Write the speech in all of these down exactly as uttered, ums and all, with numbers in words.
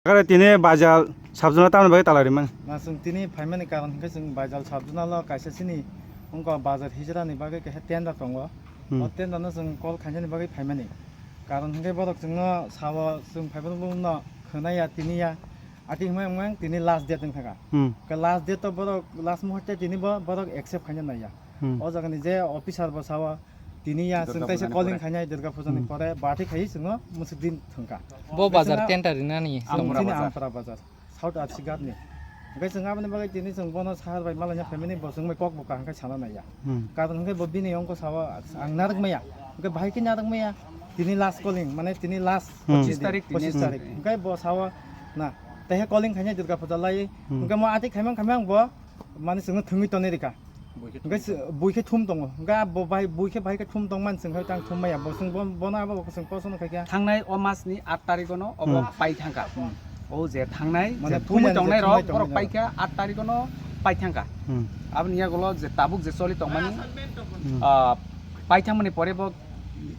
Kare tini Baijal subzone tamni bagwi tala rimani? Na, chwng tini phaimani karon hwnkhe chwng Baijal subzone-o kaisa chini wngkha bazar hijrani bagwi kaisa tender tongo. Hmm. O tender no chwng call khainani bagwi phaimani. Karon hwnkhe borok chwngno sao chwng phaiphano bono khwnaya tiniya. Ati hwnwi wngmang tini last date wngkha. Hmm. Khe last date to borok last muhurte tini bo borok accept khaina naiya. Hmm. O jagani je officer bo sao tini ya chwng Durga taisa Puja ni calling pore. Khainai Durga Puja ni Hmm. Pore bathai khai chwngno mwswk din thwngkha. Bo bazar Chwngno tender rinani Ampara tongmani. Chini bazar. Ampara bazar. South Achigat ni. Hwnkhe chwng aboni bagwi tini chwng bono sahar bai malanya family bo chwng bai kok bo kaham khe sana naiya. Hmm. Karon hwnkhe bo bini ongko sao ang narwk maya. Hwnkhe bahai khe narwk maya. Tini last calling, mane tini last Hmm. Pochisdi, Pochisdi tarik tini. Pochisdi tarik. Hmm. Hwnkhe bo sao na, taihe calling khainai Durga Puja lai. Hmm. Hwnkhe mo ati khaimang khaimang bo mane chwngno thwngwi tonwi rwkha. Hwnkhe se-, bui khe thum tongo. Hwnkhe a bo bai, bui khe bai khe thum tongmani chwng hai tang thum maya. Bo chwng bo-, bono abo bo chwng kosono khaikha. Thangnai o masni aat tarikh-ono obo Hmm. pai thangkha. Hmm. O je thangnai, Mane je thumwi puilani je tongnai thumwi rok, borok tongnai paikha aat tarikh-ono pai thangkha. Hmm. Aboni yagulo je tabuk je choli tongmani, Hmm. ah, pai thangmani pore bo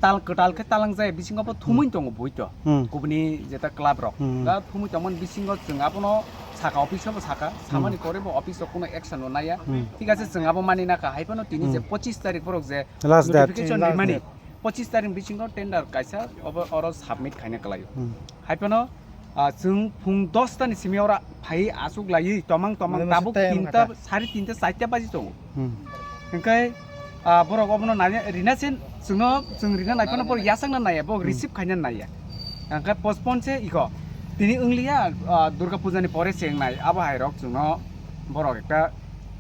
tal kwtal khe talang jaya bisingo bo thumwi Hmm. tongo bui to. Hmm. Kubuni jeta club rok. Hmm. Da thumwi tongmani bisingo chwng abono saka office o bo saka, Hmm. samani pore bo office o kuno action no naya. Hmm. Thik ase, chwng abo mani naka, hai phano tini je Hmm. pochis tarik borok je Last date. Notification Last rimani, date. Pochis tarik bisingo tender kaisa obo oro submit khaina kwlaio. Hmm. Hai phano, ah, chwng phung dos ta ni simi oro phai aswk laiwi tomang tomang Mane tabuk masa time tinta, kha. Sari tinta, charta baji tongo. Hmm. Hwnkhe, ah, borok obono nai rina sin chwngno chwng rina nai phano borok yasakna naiya, borok Hmm. receive khaina naiya. Hwnkhe postpone se iko. Tini wngliya, ah, Durga Puja ni pore se wngnai. Abo hai rok chwngno borok ekta,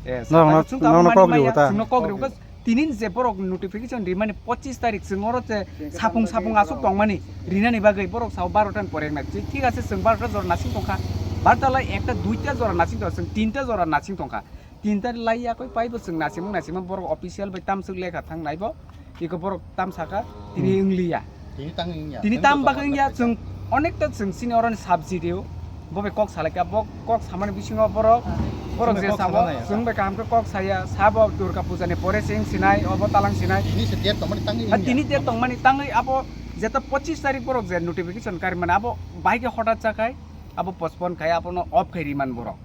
eh, Norokno, chwng to abo norokno mani kok maya, riwo ta? Chwngno kok riwo. Tini je borok notification rimani pochis tarik chwng oro je sapung sapung aswk tongmani rinani bagwi borok sao barota ni pore wngnai. Thik ase, chwng barota jora nasing tongkha. Barota lai ekta duita jora nasing tongkha, chwng tinta jora nasing tongkha. Tinta lai yakwi paibo chwng nasimung nasimung borok official bai tamswk lekha thang naibo. Iko borok tam saka tini Hmm. wngliya. Tini tang wngya. Tini Tang tam bagwi wngya, chwng onekta chwng chini oroni subsidy o. Bo bai kok salaikha, bo kok samani bisingo borok, borok Chwng bai je kok sabo, sana nai. Chwng bai kaham khe kok saya, sabo Durga Puja ni pore se wng sinai, obo talang sinai. Tini se date tongmani tangwi Ha, wngya. Tini date tongmani tangwi abo jeta pochis tarik borok je notification kari mani abo bai khe hotat jakhai, abo postpone khai, abono off khai riman borok.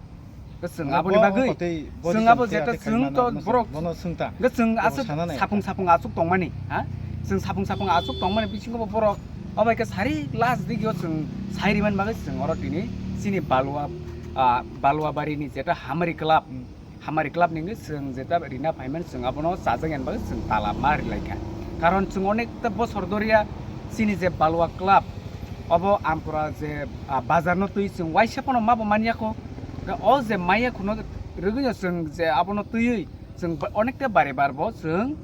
Chwng Mane aboni bo bagwi, tei bo chwng abo jeta chwng to borok, bono swngta. Chwng aswk sapung sapung aswk tongmani, ha? Chwng sapung sapung aswk tongmani bisingo bo borok obai khe sari last digio chwng sai rimani bagwi chwng oro tini chini Balua, ah, Baluabari ni jeta Hamari Club, Hmm. Hamari Club ni wngwi chwng jeta rina phaimani chwng abono chajak yani bagwi chwng tala ma rilaikha. Karon chwng onekta bosor doria chini je Balua Club obo Ampura je, ah, bazar no twi chwng waisa pono mabo manya kho. O je maya khuno rwgwino chwng je abono twiwi chwng ba-, onekta bare bar bo chwng,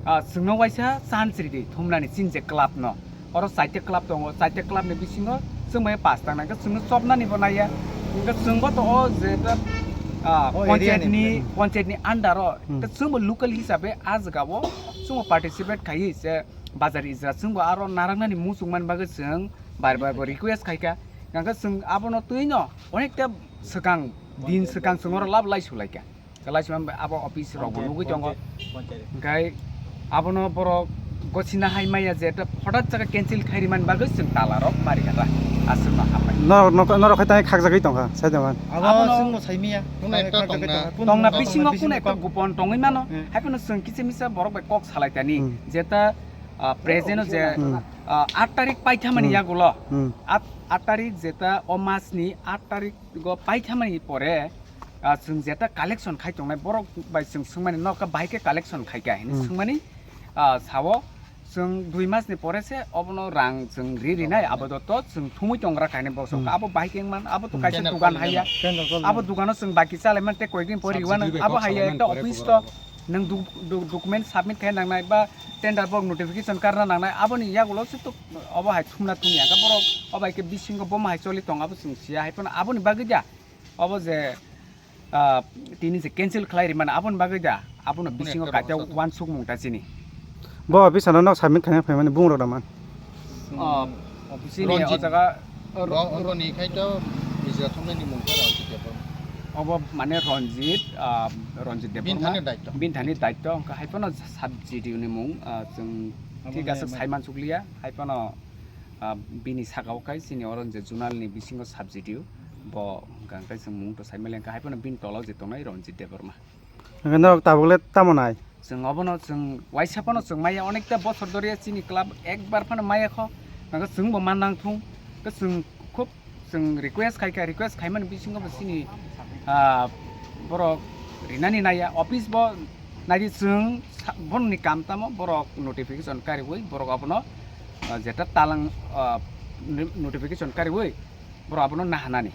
ah, chwngno waisa chance ridi thumnani chini je club no. Oro chaita club tongo, chaita club ni bisingo chwng bai pass tang nai, chwngno chopnani bo naiya. Hwnkhe chwngbo to o je ta, ah, O area panchayat ni ni, hmm. Panchayat ni under o, Hmm. Hwnkhe chwngbo local hisabe ah jaga o chwngbo participate khaiwi se bazar ijra chwngbo aro narwknani muchung mani bagwi chwng bar bar bo request khaikha. Hwnkhe chwng abono twino onekta swkang, din swkang chwng oro lab lai sulaikha. Kwlai sima abo office rok bo nugwi tongo. Hwnkhe abono borok gosina hai maya je ta hotat jaga cancel khai rimani bagwi chwng tala rok mari kha ta. Aswk no hapai. Norok, norok, norok khai tangwi khakjagwi tongkha, sai tongkha. Abono chwngno saimiya. Tongna bisingo kuno ekta gupon tongwi mano. Hmm. Hai phano chwng kisa misa borok bai kok salai tani. Hmm. Jeta, ah, present o je, Hmm. Ah, aat tarik paithamani Hmm. yagulo. Hmm. Aat, aat tarik jeta o mas ni aat tarik go paithamani pore, ah, chwng jeta collection khai tongnai borok bai chwng swngmani nokha bahai khe collection khai kha hinwi Hmm. Swngmani, ah, sao chwng dui mas ni pore se obono rang chwng ri rinai abo dotto chwng thumwi tongra kainwi bosong Hmm. Abo bahai khe wngman abo to Hmm. Kaisa dugan haiya. Abo dugano chwng baki chalai man tei koikdin pore riwano abo haiya ekta office to nwng du-, du-, document submit khai nangnai ba tender borok notification karna nangnai aboni yagulo se to obo hai thumna thumya khe borok obo hai khe bisingo bomo hai choli tong abo chwng siya hai phano aboni bagwi da obo je, ah, tini je cancel khlai rimani aboni bagwi da abono bisingo kaita uansukmung ta chini. Bo office ano nok submit khaina phaimani bungrok da man. Oh, chini o jaga ro-, roni khai to Ijra thumnani mung khe Ranjit Debbarma. Obo mane Ranjit, ah, Ranjit Debbarma. Bini thani daityo. Bini thani daityo, hwnkhe hai phano sub G D O ni mung, ah, chwng thik ase sai mansukliya, hai phano Ah, bini saka o khai chini oro je zonal ni bisingo subsidio bo hwnkha hwnkhe chwng mung to sai mali hwnkha, hai phano bini tola o je tongnai Ranjit Debbarma. Hwnkhe norok tabuk le tamo nai? Chwng obono chwng waisa phano chwng maya, onekta bosor doriya chini club ekbar phano maya kho, hwnkhe chwng bo man nang thung, hwnkhe chwng khub chwng request khai kha, request khai mani bisingo bo chini, ah, borok rinani naiya, office bo naidi chwng sa-, borokni kam tamo borok notification kariwi borok abono, ah, jeta talang, ah, ni-, notification kariwi borok abono nahanani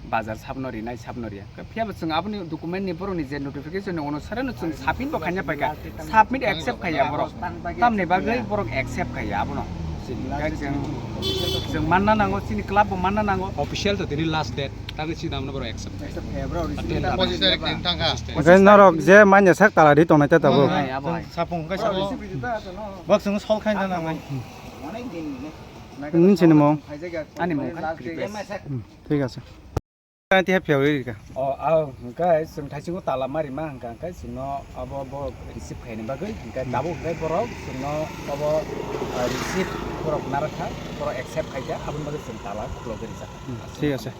bazar sabno rinai sabno riya. Phiya bo chwng aboni document ni borokni je notification ni onusare no chwng submit bo khaina paikha, submit accept khaiya borok, tamni bagwi borok accept khaiya abono. Chini khe chwng, chwng manna nango, chini club bo manna nango. Official to tini last date, tangwi chini namno borok accept khaiya. Pochising tarik din thangkha. Hwnkhe norok je manya sak tala ri tongnai ta tabuk. Hai, abo hai. Sapung khe sabo. Bak chwng sol khaina nango. Nini chini mung? Ani mung kha Kripesh. Hmm, thik ase. Tei hai phiyogwi rika. O, ah, hwnkhe chwng thaisingo tala ma rima hwnkha hwnkhe chwngno abo bo receive khaini bagwi, hwnkhe tabuk hwnkhe borok chwngno abo, ah, receive borok narwkha, borok accept khaikha, aboni bagwi chwng tala khulogwi rijak. Hmm, thik ase.